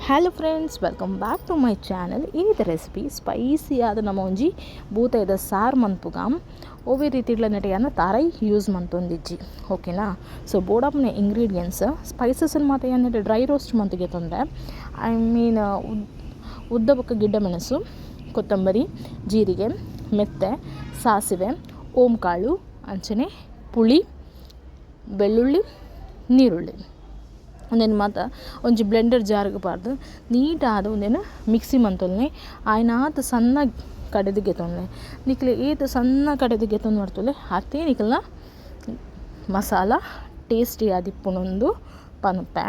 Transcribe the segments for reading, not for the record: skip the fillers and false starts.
Hello friends, welcome back to my channel. ಇನಿತ recipe spicy ಆದ ನಮ್ಮ ಒಂಜಿ ಬೂತಾಯಿದ ಸಾರು ಮನ್ಪುಗ ಒವ್ವೆ ರೀತಿಗಳ ನೆಟೆಯನ್ನು ತಾರೈ ಯೂಸ್ ಮಂತೊಂದಿಜ್ಜಿ, ಓಕೆನಾ? ಸೊ ಬೋಡಾಪುನ ಇಂಗ್ರೀಡಿಯೆಂಟ್ಸ್ ಸ್ಪೈಸಸ್ ಮಾತ ಯಾನ್ ಡ್ರೈ ರೋಸ್ಟ್ ಮಂತುಗೆ ತೊಂದರೆ. I mean ಉದ್ದ ಬೊಕ್ಕ ಗಿಡ್ಡ ಮೆಣಸು, ಕೊತ್ತಂಬರಿ, ಜೀರಿಗೆ, ಮೆತ್ತೆ, ಸಾಸಿವೆ, ಓಂಕಾಳು, ಅಂಚನೆ ಪುಳಿ, ಬೆಳ್ಳುಳ್ಳಿ, ನೀರುಳ್ಳಿ. ಉಂದೆನ್ ಮಾತ ಒಂಜಿ ಬ್ಲೆಂಡರ್ ಜಾರ್ಗ್ ಪಾಡ್ದು ನೀಟಾದ್ ಉಂದೆನ್ ಮಿಕ್ಸಿ ಮಂತೊಲ್ನೆ ಆಯ್ನಾತ್ ಸಣ್ಣ ಕಡೆದು ಗೆತೊನ್ಲೆ. ನಿಕ್ಲೆ ಏತ್ ಸಣ್ಣ ಕಡೆದು ಗೆತೊಂದು ಮರ್ತೊಲೆ ಅತೇ ನಿಕಲ್ನ ಮಸಾಲ ಟೇಸ್ಟಿ ಆದಿಪ್ಪುಂಡು ಪನ್ಪೆ.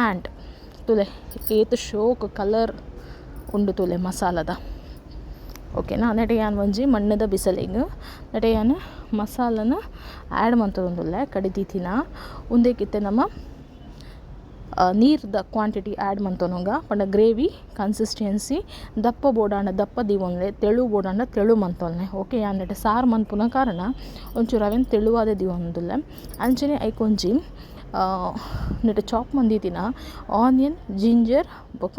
ಆ್ಯಂಡ್ ತೂಲೆ ಏತ್ ಶೋಕ್ ಕಲರ್ ಉಂಡು ತೂಲೆ ಮಸಾಲದ, ಓಕೆನಾ? ನೆಟೆ ಯಾನ್ ಒಂಜಿ ಮಣ್ಣುದ ಬಿಸಲೆಗ್ ನೆಟೆ ಯಾನ್ ಮಸಾಲನ ಆ್ಯಡ್ ಮಂತೊಂದುಲ್ಲೆ ಕಡಿದೀತಿನ. ಉಂದೆಕಿತ್ತೆ ನಮ್ಮ ನೀರ್ದ ಕ್ವಾಂಟಿಟಿ ಆ್ಯಡ್ ಮಂತೊನುಗ ಪಂಡ ಗ್ರೇವಿ ಕನ್ಸಿಸ್ಟೆನ್ಸಿ ದಪ್ಪ ಬೋಡಾಂಡ ದಪ್ಪ ದೀವೊನ್ಲೆ, ತೆಳು ಬೋಡಾಂಡ ತೆಳು ಮಂತೊನ್ಲೆ. ಓಕೆ, ಯಾನ್ ನೆಟೆ ಸಾರು ಮನ್ಪುನ ಕಾರಣ ಒಂಚೂರು ಅವೆನ್ ತೆಳುವಾದೆ ದೀವೊಂದುಲ್ಲೆ. ಅಂಚನೆ ಐಕ್ ಒಂಜಿ ನೆಟೆ ಚಾಪ್ ಮಂದಿತ್ತಿನ ಆನಿಯನ್, ಜಿಂಜರ್ ಬೊಕ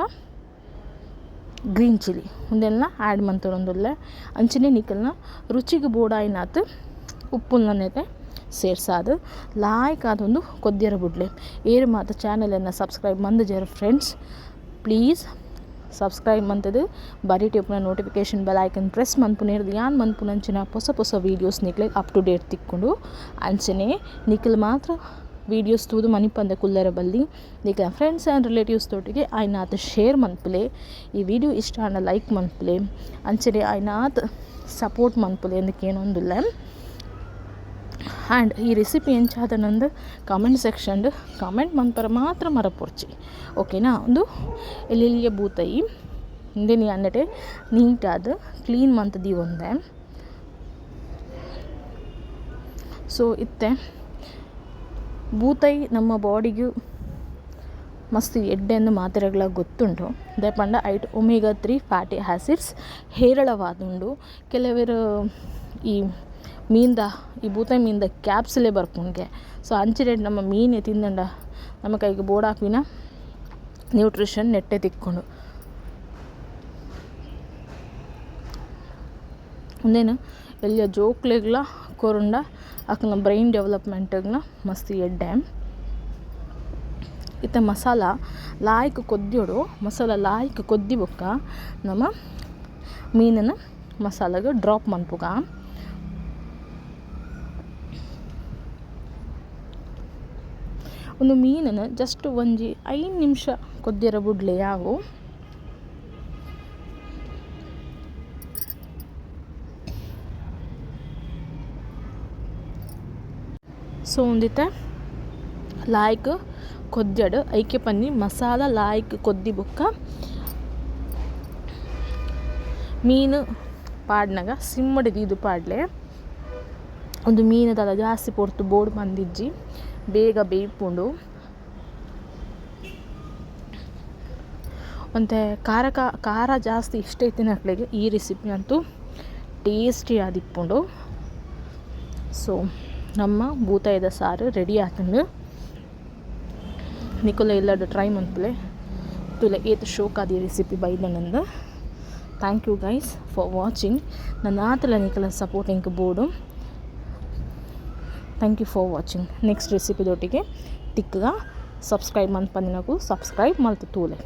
ಗ್ರೀನ್ ಚಿಲ್ಲಿ ಉಂದೆಲ್ಲ ಆ್ಯಡ್ ಮಂತೊನೊಂದುಲ್ಲೆ. ಅಂಚನೆ ನಿಕಲ್ನ ರುಚಿಗ್ ಬೋಡಾಯಿನಾತ್ ಉಪ್ಪುಲ್ನ ನೆಟೆ ಸೇರ್ಸಾದ್ ಲಾಯ್ಕ್ ಆದೊಂದು ಕೊದ್ಯರ ಬುಡ್ಲೆ. ಏರು ಮಾತ ಚಾನಲನ್ನು ಸಬ್ಸ್ಕ್ರೈಬ್ ಮಂದುಜೆರ್ friends, please subscribe ಮಂತುದು ಬರೀ ಉಪ್ಪುನ notification bell icon press ಮನ್ಪುನೇರ್ದ್ ಯಾನ್ ಮನ್ಪುನಂಚಿನ ಪೊಸ ಪೊಸ ವೀಡಿಯೋಸ್ ನಿಕ್ಲೆಗ್ up to date ತಿಕ್ಕುಂಡು. ಅಂಚನೆ ನಿಕಲ್ ಮಾತ್ರ ವೀಡಿಯೋಸ್ ತೂದು ಮನಿಪಂದೆ ಕುಲ್ಲರ ಬಲ್ಲಿ, ನಿಕ್ಲೆ friends and relatives ತೋಟಿಗೆ ಆಯ್ನಾತ್ ಶೇರ್ ಮನ್ಪುಲೆ. ಈ ವಿಡಿಯೋ ಇಷ್ಟ ಆಂಡ ಲೈಕ್ ಮನ್ಪುಲೆ, ಅಂಚನೆ ಆಯ್ನಾತ್ ಸಪೋರ್ಟ್ ಮನ್ಪುಲೆ ಅಂದ್ ಕೇನೊಂದುಲ್ಲೆ. ಆ್ಯಂಡ್ ಈ ರೆಸಿಪಿ ಎಂಚಾದನಂದು comment section comment ಮನ್ಪರ ಮಾತ್ರ ಮರಪೊರ್ಚಿ, ಓಕೆನಾ? ಒಂದು ಎಲ್ಯ ಬೂತಾಯಿ ಉಂದೆನ್ ಯಾನ್ ನೆಟೆ ನೀಟಾದ್ ಕ್ಲೀನ್ ಮಂತ್ ದೀವೊಂದೆ. ಸೊ ಇತ್ತೆ ಬೂತಾಯಿ ನಮ್ಮ ಬಾಡಿಗ್ ಮಸ್ತ್ ಎಡ್ಡೆ ಅಂದ್ ಮಾತೆರೆಗ್ಲ ಗೊತ್ತುಂಡು. ದಾಯೆ ಪಂಡ ಐಟ್ omega 3 fatty acids ಹೇರಳವಾದುಂಡು. ಕೆಲವೆರ್ ಈ ಮೀನ್ದ ಈ ಬೂತಾಯಿ ಮೀನ್ದ ಕ್ಯಾಪ್ಸುಲೇ ಬರ್ಪುಂಗೆ. ಸೊ ಅಂಚಿನೆಟ್ ನಮ್ಮ ಮೀನು ತಿಂದಂಡ ನಮ್ಮ ಕೈಗೆ ಬೋಡಾಪಿನ ನ್ಯೂಟ್ರಿಷನ್ ನೆಟ್ಟೆ ತಿಕ್ಕುಂಡು. ಉಂದೆನ್ ಎಲ್ಯ ಜೋಕ್ಲೆಗ್ಲ ಕೊರುಂಡ ಅಕಲ್ನ ಬ್ರೈನ್ ಡೆವಲಪ್ಮೆಂಟ್ಗ್ಲ ಮಸ್ತ್ ಎಡ್ಡೆ. ಇತ್ತೆ ಮಸಾಲ ಲಾಯ್ಕ್ ಕೊದ್ಯೋಡು, ಮಸಾಲ ಲಾಯ್ಕ್ ಕೊದ್ದಿ ಬೊಕ್ಕ ನಮ ಮೀನನ್ನು ಮಸಾಲಗ್ ಡ್ರಾಪ್ ಮನ್ಪುಗ. ಒಂದು ಮೀನನ್ನು ಜಸ್ಟ್ ಒಂಜಿ 5 ನಿಮಿಷ ಕೊದ್ಯರ ಬುಡ್ಲೆ ಯಾವು. ಸೊ ಉಂದಿತ್ತೆ ಲಾಯ್ಕ್ ಕೊದ್ಯಡ್ ಐಕೆ ಪನ್ನಿ ಮಸಾಲ ಲಾಯ್ಕ್ ಕೊದ್ದಿ ಬೊಕ್ಕ ಮೀನು ಪಾಡ್ನಗ ಸಿಮ್ಮಡ್ ದೀದು ಪಾಡ್ಲೆ. ಒಂದು ಮೀನು ದಾದ ಜಾಸ್ತಿ ಪೊರ್ತು ಬೋಡು ಬಂದಿಜ್ಜಿ, ಬೇಗ ಬೇಯ್ಪುಂಡು. ಒಂತೆ ಖಾರ ಖಾರ ಜಾಸ್ತಿ ಇಷ್ಟ ಇತ್ತಿನಕ್ಲೆಗ್ ಈ ರೆಸಿಪಿ ಅಂತೂ ಟೇಸ್ಟಿ ಆದಿಪ್ಪುಂಡು. ಸೊ ನಮ್ಮ ಬೂತಾಯಿದ ಸಾರು ರೆಡಿ ಆತುಂಡು. ನಿಕುಲು ಇಲ್ಲಡ್ ಟ್ರೈ ಮನ್ಪುಲೆ, ತೂಲೆ ಏತ್ ಶೋಕಾದ್ ಈ ರೆಸಿಪಿ ಬೈದ್ಂಡ್. Thank you guys for watching. ನನಾತಲ ನಿಕಲ್ನ ಸಪೋರ್ಟ್ ಎಂಕ್ ಬೋಡು. Thank you for watching. Next recipe ದೊಟ್ಟಿಗೆ ತಿಕ್ಕುಗ. Subscribe ಮನ್ಪಂದಿನಕುಲು subscribe ಮಲ್ತ್ ತೂಲೆ.